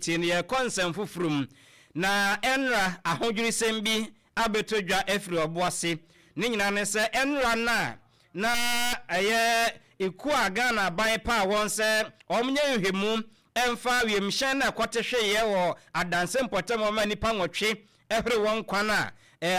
Tie no, yɛrekɔ nsɛm foforo mu. Na ɛnra ahodwirisɛm bi abɛtɔ dwa afiri ɔbo ase. Ne nyinaa ne sɛ ɛnra no a na ɛyɛ ekuo a Ghana aban paa wɔn sɛ wɔnyɛ nhwɛmu mfa wiemhyɛn no a ɛkɔte hweeɛ wɔ Adanse mpɔtam hɔ ma nnipa nwɔtwe hwere wɔn nkwa no a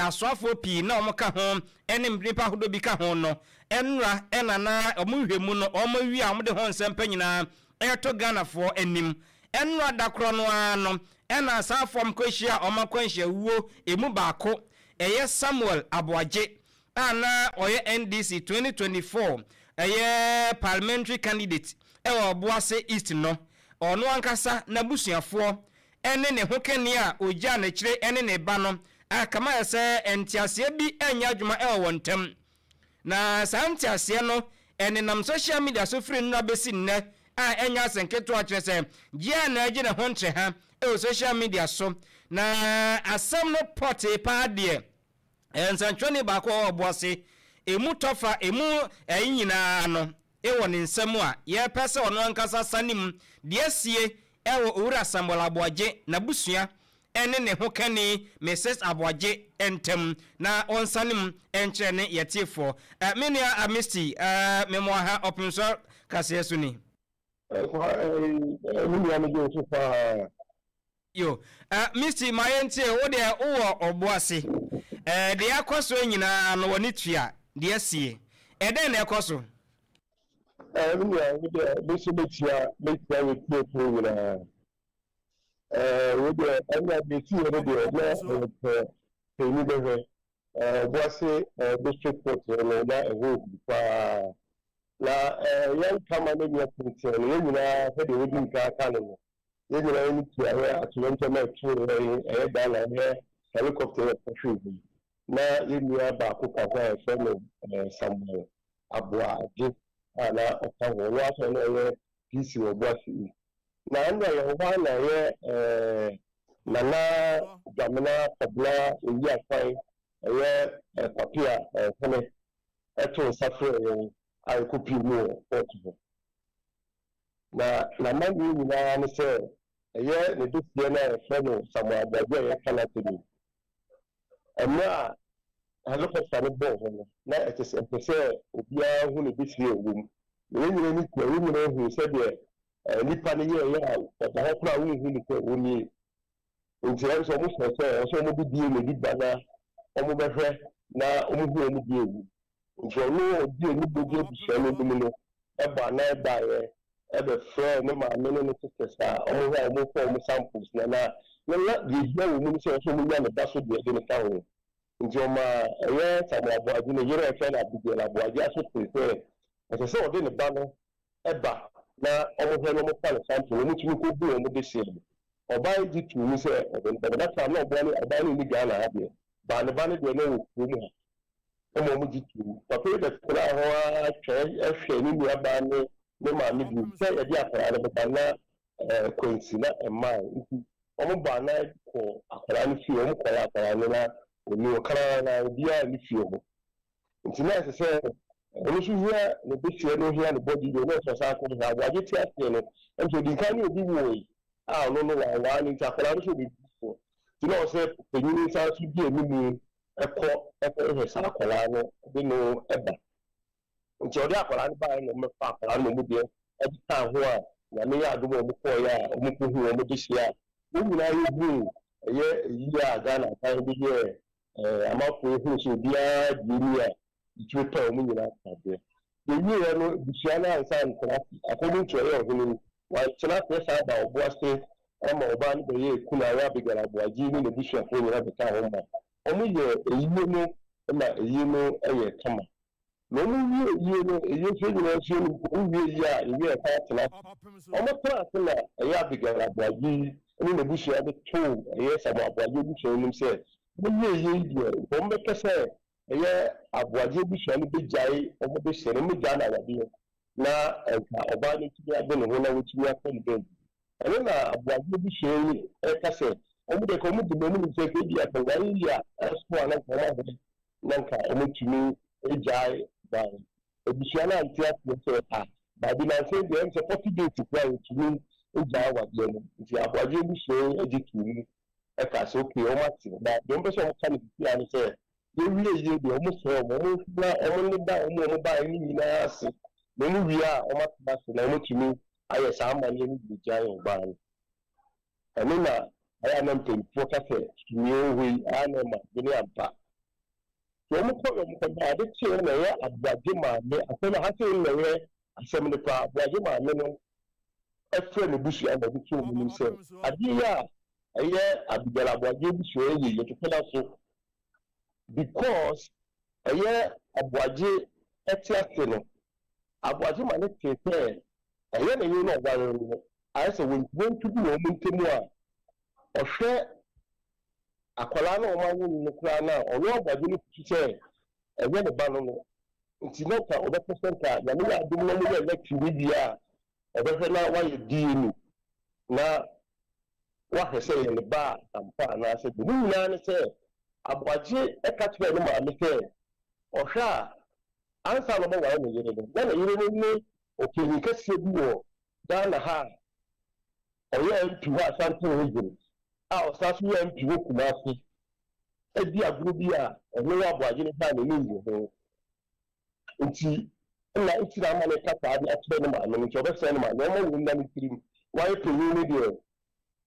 asoafoɔ pii na wɔka ho ne nnipa ahodoɔ bi ka ho no, ɛnra na na wɔn nhwɛmu no wɔawie a wɔde ho nsɛmpa nyinaa reto Ghanafoɔ anim. Ɛnora da korɔ no ara no ɛna saa fam kɔhyia a wɔn akwanhyia wuo ɛmu baako ɛyɛ Samuel Aboagye a na ɔyɛ NDC 2024 ɛyɛ parliamentary candidate ɛwɔ Obuasi East no, ɔno ankasa n'abusuafoɔ ɛne ne hokani a ɔgyaa n'akyire ɛne ne ba no a kama ayɛ sɛ nteaseɛ bi ɛnyɛ adwuma ɛwɔ wɔn ntam. Na saa nteaseɛ no ɛnenam social media so firi nnora bɛsi nnɛ a ɛnyɛ asɛm ketewa, kyerɛ sɛ gye a na ɛgye ne ho nkyerɛha wɔ social media so. Na asɛm no pɔtee paa deɛ, nsɛntwerɛni baako a ɔwɔ Ɔboase, ɛmu tɔfa, ɛmu ɛyi nyinaa no wɔ ne nsam a yɛpɛ sɛ ɔno ankasa sane mu deɛ asie wɔ Owura Samuel Aboagye n'abusua ne ne hokani Misis Aboagye ntam na ɔnsane mu nkyerɛ ne yɛtiefoɔ. Me nua Amisti, me mmoa ha ɔpemsoɔ kaseɛ so ni. Me nua megye wo so paa. Yo, Misty, ma yɛntie, wo deɛ wowɔ ɔbo ase. Deɛ akɔ soɔ nyinaa no w'ani tua deɛ asie. Ɛdɛn na ɛkɔ so? Me nua, wo deɛ me nso mɛtia, mɛtia w'atiefoɔ nyinaa. Wo deɛ ɛnna deɛ ɛsiiɛ no deɛ na ɛyɛ pɛ pɛni bɛhwɛ. Ɔbo ase district court no na ɛhɔ hu paa. Na yɛn kama no nyɛ tenten no, yɛn nyinaa sɛdeɛ wodi nkan aka no no, yɛn nyinaa ani tua yɛ atoyerɛnkyɛm a ɛtoo yɛn, ɛyɛ Ghana ɛyɛ helicopter yɛ kɔhwee hɔ yi. Na yɛn nua baako ka ho a yɛfrɛ no Samuel Aboagye a na ɔka ho. Ɔno ara nso na ɔyɛ PC wɔ Obuasi East. Na ɛnna yɛwɔ hɔ ara na ɛyɛ Nana Dwamena Kɔbena Oyiakwan, ɛyɛ Kwapea hene too nsa frɛɛ yɛn a yɛkɔpuee mu wɔ kɔɔto hɔ. Na n'amanneɛ nyinaa ne sɛ ɛyɛ ne dehyeɛ no a wɔfrɛ no Samuel Aboagye a yɛreka n'asɛm yi. Mmerɛ a helicopter no bɔɔ hɔ no, na ɛte sɛ ɛsɛ sɛ obiara hu ne dehyeɛ a ɛwɔ mu. Na yɛn nyinaa ani tua, yɛn nyinaa huu sɛdeɛ nnipa no yɛeɛ a ɔda hɔ koraa a wonhu no sɛ ɔnie. Nti ɛm sɛ wɔhyɛɛ sɛ ɛwɔ sɛ wɔde DNA bi ba na wɔbɛhwɛ na wɔhu wɔn deɛ ɛwɔ mu. Nti ɔno a ɔdi anim bɛdi abusua no anim no bɔ anan baeɛ bɛfrɛɛ ne maame ne ne sisters a wɔhwɛ a wɔfa wɔn samples na na na na deɛ ɛhia wɔ mu ne sɛ ɛwɔ sɛ wɔnya ne ba so deɛ de no ka ho. Nti ɔmaa ɛyɛ Samuel Aboagye ne yere a yɛfrɛ no Abigail Aboagye aso tee sɛ ɛsɛ sɛ ɔde ne ba no ba na wɔhwɛ na wɔfa ne sample na wɔtumi kɔhu wɔn dehyeɛ no. Ɔbaa yi gye too mu sɛ ɔde ne ba no. That time na ɔboa no ɔbaa no nni Ghana ha deɛ, but ne ba no deɛ na ɔwɔ kurom ha. Ma wɔgye toom. Papa yi bɛtenaa hɔ ara twɛn hwɛɛ ne nuabaa ne ne maame bio sɛ yɛde akwadaa no bɛba na kwansi na ɛmmae. Nti wɔbɔɔ anan kɔɔ akwadaa no fie. Wɔkɔeɛ akwadaa no na ɔnni hɔ koraa na obiara nni fie hɔ. Nti na ɛsɛ sɛ ɔno nso hia ne dehyeɛ na ɔhia ne bɔde bio na ɛsɛ ɔsan kɔhwehwɛ. Aboagye te aseɛ no, ɛm sɛ ɔdi nkan ne obi woe a ɔno no wanwaa no nti akwadaa no nso ɔbɛdi foɔ. Nti na ɔwɔ sɛ panin san nso di anim kɔ kɔhwehwɛ saa akwadaa no de no ba. Nti ɔde akwadaa no baeɛ na wɔbɛfa akwadaa no na wɔn deɛ ɛde kaa ho a Nyame yɛ adom a wɔn kɔeɛ a wɔn kɔhu wɔn de hyia a wɔn nyinaa yɛhuu ɛyɛ ayie a Ghana aban de yɛɛ ɛɛ amanfoɔ yɛhuu sɛ obiara deɛ ni a yɛtumi pɛ wɔn nyinaa adeɛ. Yɛwieɛ no abusua no ansa antena ase according to ɛyɛ ɔhene yi wantena ase ɛsan baa ɔbo ase ma ɔbaa no bɛyɛɛ kunu a ɛyɛ Abigail Aboagye ne n'abusuafoɔ nyinaa bɛkaa ho ma wɔyɛɛ ayie no ma ayie no yɛɛ kama. Na wɔwie ayie no, ayie nso yɛn nyinaa nso yɛnim sɛ wowie ayie a yɛwie a yɛsan tena ase. Wɔtenaa ase na ɛyɛ Abigail Aboagye yi ne n'abusua de too ɛyɛ Samuel Aboagye abusua anim sɛ wɔwie ayie yi deɛ nka wɔbɛpɛ sɛ ɛyɛ Aboagye abusua no bɛgyae wɔn de hyɛ no, wɔbɛgyaa no awadeɛ na nka ɔbaa no atumi ade ne ho na watumi akɔ ne baabi. Ɛno na Aboagye abusua yi reka sɛ wɔn deɛ nka wɔn di mu, wɔn nim sɛ nka ebia nka one year ɛso a na nka wɔn ahwɛ na nka wɔatumi agyae ɔbaa no. Abusua no ante aseɛ sɛ ah baabi nansa yi deɛ ɛm sɛ 40 days koraa yɛtumi. Wogyae awadeɛ no. Nti Aboagye abusua yi gye too mu kaa sɛ okay wɔn ate. Na deɛ wɔpɛ sɛ wɔka no sisi ara ne sɛ yɛwie yie deɛ wɔn frɛ wɔn, wɔn nhwɛ na wɔn ne da wɔn a wɔn baeɛ no nyinaa ase. Na wɔn wie a wɔn atena ase na wɔn atumi ayɛ saa amanneɛ no de agyae ɔbaa no. Ɛno na ayɛ a na mpanimfoɔ ka sɛ sumiiɛ wɔ hɔ yi ara na ɛma adwene ampa. Nti wɔn kɔeɛ wɔn kɔdaa ade kyeeɛ na ɛyɛ Aboagye maame asɛm ha sei na ɛyɛ asɛm no paa Aboagye maame no frɛ n'abusua na ɔde to wɔn anim sɛ adeɛ yi a ɛyɛ Abigail Aboagye abusua yi yɛ yɛtwetwe n'aso because ɛyɛ Aboagye ɛte ase no Aboagye ma no tee sɛ ɛyɛ ne yere na ɔware no ayɛ sɛ wɔntu bi wɔ wɔn ntam a ɔhwɛ akwadaa no a wɔawo no no koraa no a, ɔno Aboagye no susu sɛ ɛnyɛ ne ba no no nti na nka ɔbɛpɛ sɛ nka Nyame yɛ adom na wɔyɛ election no wie a ɔbɛhwɛ na wayɛ DNA na wahwɛ sɛ ɛyɛ ne ba a ampa anaasɛ deɛ. Ne nyinaa ne sɛ Aboagye ka kyerɛɛ ne maame sɛ ɔhwɛ a ansa na ɔbɛware ne yere no na ne yere no ne ɔpanyin kɛseɛ bi wɔ Ghana ha a ɔyɛ MP wɔ Ashanti Region a ɔsan nso yɛ MP wɔ Kumasi di agorɔ bi a ɔno wɔ Aboagye no hwɛ a n'ani nnye ho nti na nti na ama no reka saa de akyerɛ ne maame no nti ɔbɛsrɛ ne maame ɔmma wei nna ne tirim. Wayɛ panyin no deɛ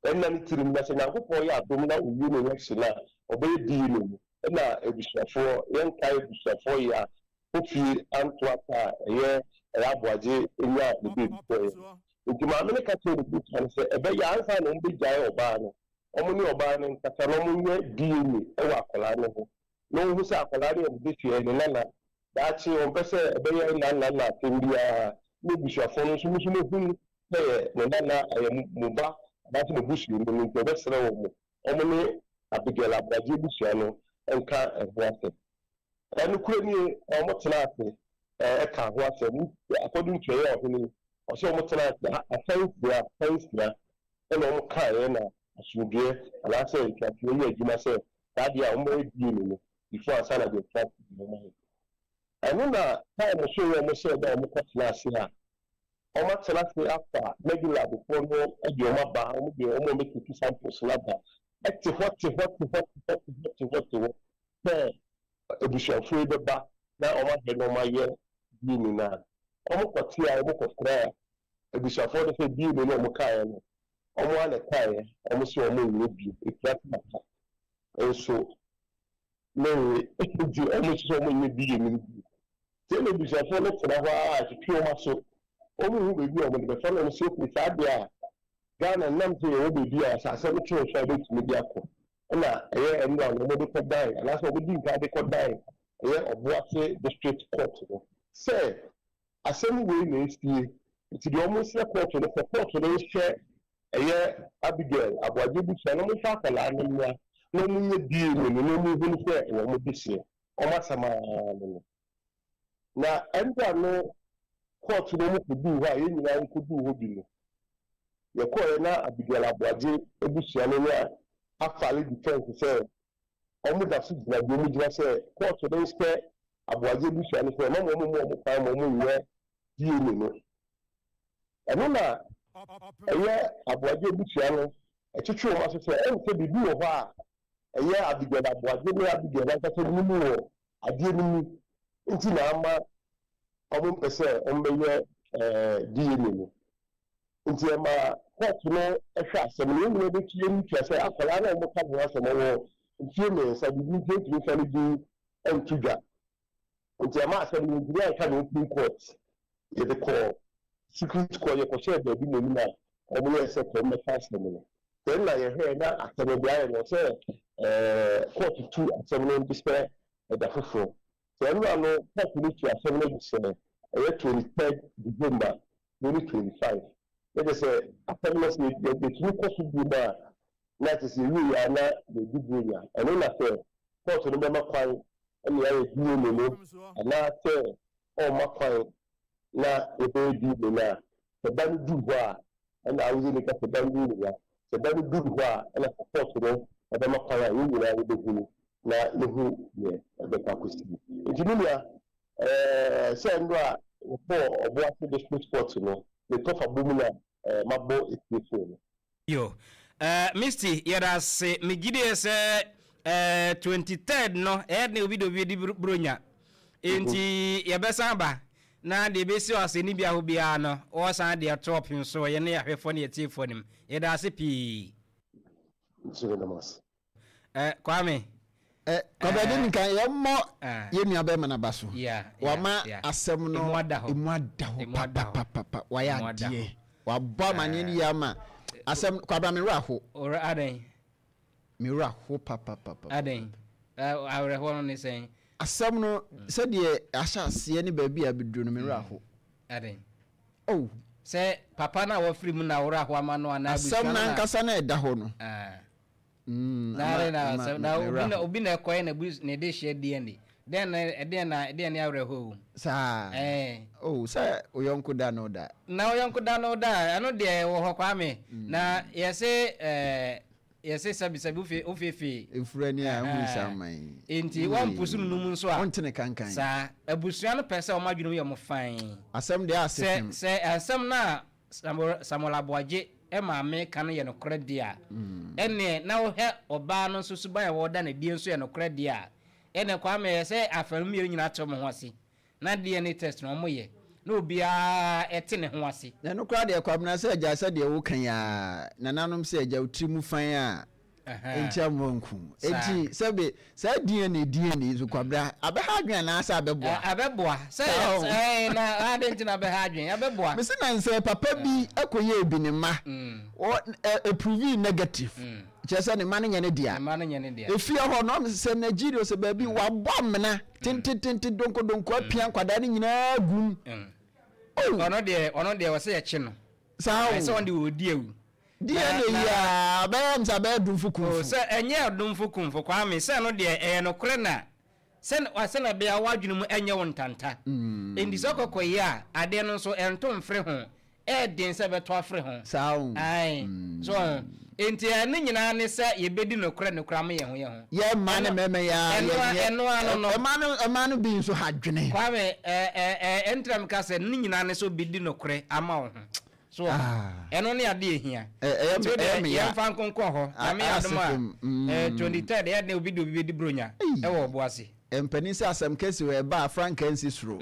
ɛnna ne tirim na sɛ Nyankopɔn yɛ adom na owie ne election a ɔbɛyɛ DNA no na abusuafoɔ yɛnkae abusuafoɔ yɛ a Kofie anto ata a ɛyɛ ɛyɛ Aboagye nyaa ne baabi kɔeɛ no. Nti maame no ka kyerɛɛ ne busufoɔ no sɛ ɛbɛyɛ a ansa na wɔbɛgyae ɔbaa no, wɔn ne ɔbaa no nkasa na wɔnyɛ DNA wɔ akwadaa no ho na wɔhu sɛ akwadaa no yɛ ne dehyeɛ, ne nana. Daakye wɔmpɛ sɛ ɛbɛyɛ nna-nna-nna asɛm biara na abusuafoɔ no nso mo nso moahunu sɛ ɛyɛ ne nana, ɛyɛ mo ba anaasɛ mo busuani no nti wɔbɛsrɛ wɔn wɔn ne Abigail Aboagye abusua no nka ɛho asɛm. Nokorɛ nie, wɔtenaa ase kaa ho asɛm, according to ɛyɛ ɔhene yi, ɔsɛ wɔtenaa ase afa nsia, afa nsia ɛna wɔkaeɛ na asomdwoeɛ anaasɛ ntoatoɔ yɛ adwuma sɛ saa deɛ a wɔbɛyɛ DNA no before ansa na deɛ ɛtoa so deɛ wɔayɛ. Ɛno na time so yɛ wɔn sɛ ɛda a wɔkɔtena ase a, wɔatena ase afa Medilab foɔ no de wɔn aba, wɔn de wɔn a wɔbɛtake samples no aba, te hɔ te hɔ te hɔ te hɔ te hɔ te hɔ te hɔ sɛ abusuafoɔ yi bɛba na wɔahwɛ na wɔayɛ DNA no a, wɔkɔte a wɔkɔfrɛ abusuafoɔ no sɛ DNA no a wɔkaeɛ no, wɔn ara na ɛkaeɛ, wɔn se wɔn nyɛ bio, ɛfiri ase aba nso ne nti wɔn nso sɛ wɔn nyɛ DNA no bio. Sɛ na abusuafoɔ no tena hɔ ara a ɛtwetwe wɔn aso, wɔn nhu baabi a wɔde bɛfa na wɔn se okay saa deɛ a Ghana nam sɛ yɛwɔ baabi a sɛ asɛm to nso a wobɛtumi de akɔ na ɛyɛ ɛno a na wɔde kɔdan anaasɛ wɔdi nkan de kɔdan ɛyɛ Ɔboase District Court no sɛ asɛm wei na ɛsie nti deɛ wɔsrɛ kɔɔto no sɛ kɔɔto no nhyɛ ɛyɛ Abigail Aboagye abusua na wɔmfa akwadaa no mmra na wɔnyɛ DNA no na wɔnhunu sɛ ɛwɔ wɔn dehyeɛ wɔn asɛm ara no no. Na ɛberɛ a no kɔɔto no wɔkɔduu hɔ a yɛn nyinaa yɛkɔduu hɔ bi no, yɛkɔeɛ na Abigail Aboagye abusua no ne afale defense sɛ wɔn da so gyina deɛ wɔn gyina sɛ kɔɔto no nhyɛ Aboagye abusua no sɛ mma wɔn mma wɔn kwan ma wɔn nyɛ DNA no. Ɛno na ɛyɛ Aboagye abusua no ɛtwetwe wɔn aso sɛ ɛnsɛ biribi wɔ hɔ a ɛyɛ Abigail Aboagye ne Abigail ankasa nim wɔ adeɛ no mu nti na ama wɔmpɛ sɛ wɔbɛyɛ DNA no. Nti ɛma kɔɔto no hwɛ asɛm no. Yɛn nyinaa bɛtu yɛn ani tua sɛ akwadaa no a wɔka ne ho asɛm ɔwɔ mfeɛ mmiɛnsa, biribi nti yɛntumi mfa ne din nto dwa. Nti ɛma asɛm no yɛntumi anka no open court. Yɛde kɔɔ secret court, yɛkɔhyɛɛ baabi mmom na wɔyɛɛ sɛ kɔ mmɛka asɛm no. Sɛ nna yɛhwɛɛ na asɛm no deɛ ayɛ no sɛ court tu asɛm no de hyɛ ɛda foforɔ. Sɛ nna no court no tu asɛm no de hyɛ ɛyɛ 23rd December 2025. Na kyerɛ sɛ asɛm no sɛ yɛtumi kɔ so bio mu a na kyerɛ sɛ yɛwie a na yɛdi Buronya. Ɛno na sɛ court no bɛma kwan ma yɛayɛ DNA no anaasɛ ɔmma kwan na yɛbɛyɛ DNA no a, sɛ da no duru hɔ a, ɛna awodze no ka sɛ da no duru hɔ a, sɛ da no duru hɔ a, ɛna sɛ court no bɛma kwan a, yɛn nyinaa yɛbɛhunu na yɛhu deɛ ɛbɛkɔ akɔsi. Nti me nua, ɛɛ sɛ nnora a yɛkɔɔ Ɔboase District Court no, ne tɔfa bɔ mu no a, mabɔ etiefoɔ no. Yo. Misty, yɛda ase. Megye die sɛ 23rd no, ɛyɛ den obi de obi di Buronya. Enti yɛbɛsan aba na deɛ ɛbɛsi wɔ asɛnnibea hɔ biara no, wɔsan de ato ɔpem so wɔ yɛne ahwɛfoɔ ne atiefoɔ anim. Yɛda ase pii. Nso meda mo ase. Eh, Kwame. Eh, Kwame ɛde nka yɛmmɔ yɛn nua bɛrima no aba so. Wama asɛm no emu ada hɔ papapapa. Wayɛ adeɛ. Wabɔ amaneɛ no yie ama asɛm. Kwabena me werɛ aho. Adɛn? Me werɛ aho papapapa. Adɛn? Awerɛhoɔ no ne sɛn? Asɛm no sɛdeɛ ahyɛ aseɛ ne baabi a abɛduru no me werɛ aho. Adɛn? Oh. Sɛ papa no a wafiri mu na worɛ aho ama no anaa abusua no na. Asɛm no ankasa na ɛda hɔ no. Na na na na obi na obi na ɛkɔyɛ na bu na ɛde hyɛ DNA. Dɛn na ɛdeɛn na ɛdeɛn ne awerɛhoɔ wɔ mu? Saa. Ɛɛ. Oh, sɛ oyɔnko da no da. Na oyɔnko da no da, ɛno deɛ ɛwɔ hɔ Kwame. Na yɛse ɛɛ yɛse sɛbi sɛbi wofe wofeefee. Efura ni a ehunu saa man yi. Nti wɔmpo so nunum nso a. Wonte ne kankan. Saa. Abusua no pɛ sɛ wɔn adwene mu yɛ wɔn fann. Asɛm deɛ ase fem. Sɛ sɛ asɛm no a Samuel Samuel Aboagye maame ka no yɛ nokorɛ deɛ a, ɛnneɛ na wohwɛ ɔbaa no nso suban a wɔda no adie nso yɛ nokorɛ deɛ a, ɛnneɛ Kwame ɛyɛ sɛ afanu mmienu nyinaa te wɔn ho ase na DNA test no wɔyɛ na obiara te ne ho ase. Na ɛno koraa deɛ Kwabena sɛ agya sɛdeɛ woka yi ara, nananom sɛ agya wo tiri mu fann a Enti amoa nku. Enti sɛbe saa DNA DNA yi so kwabra abɛha adwene anaasɛ abɛboa? Abɛboa. Sɛ ɛɛ na ade nti na abɛha adwene abɛboa. Mese na nsɛ papa bi ɛkɔyɛ bi ne mma wɔ ɛprovii negative kyerɛ sɛ ne mma no nyɛ ne dea. Ne mma no nyɛ ne dea. Efie hɔ no sɛ Nigeria sɛ baabi wabɔ amena tententente donko donko apia nkwadaa no nyinaa gum. Oh. Ɔno deɛ ɔno deɛ wɔsɛ yɛkye no. Saa o. Ɛsɛ ɔno deɛ ɔdi awu. DNA yi aa bɛyɛ nsa bɛyɛ domfo kumfo. Oh sɛ ɛnyɛ ɔdomfo kumfo Kwame sɛ ɛno deɛ ɛyɛ nokorɛ na sɛ sɛ na ɛbɛyɛ a w'adwene mu ɛnyɛ wo ntanta enti sɛ ɔkɔ kɔ yɛ a adeɛ no nso ɛnto mfere ho ɛyɛ den sɛ ɛbɛtɔ afere ho Saa o. Ae so ɔho enti ɛno nyinaa ne sɛ yɛbɛdi nokorɛ nokorɛ ama yɛn ho yɛn ho Yɛ mmaa ne ɛno mmarima yi aa ɛno yɛ a nyɛ ɛno ano no mmaa no mmaa no bi nso ha dwene. Kwame ɛ ɛ ɛ ɛnti na meka sɛ ne nyinaa ne sɛ wobɛdi nokorɛ ama wo ho. So wɔ hɔ? Ɛno ne adeɛ ɛhia. Nti wo deɛ yɛmfa nkonkɔn hɔ. Nyame yɛ adom a, 23rd ɛyɛ den obi de obi bɛdi bronya ɛwɔ ɔbo ase. Mpanin sɛ asɛm kɛse wɔ ɛba a frankaa nsi soro.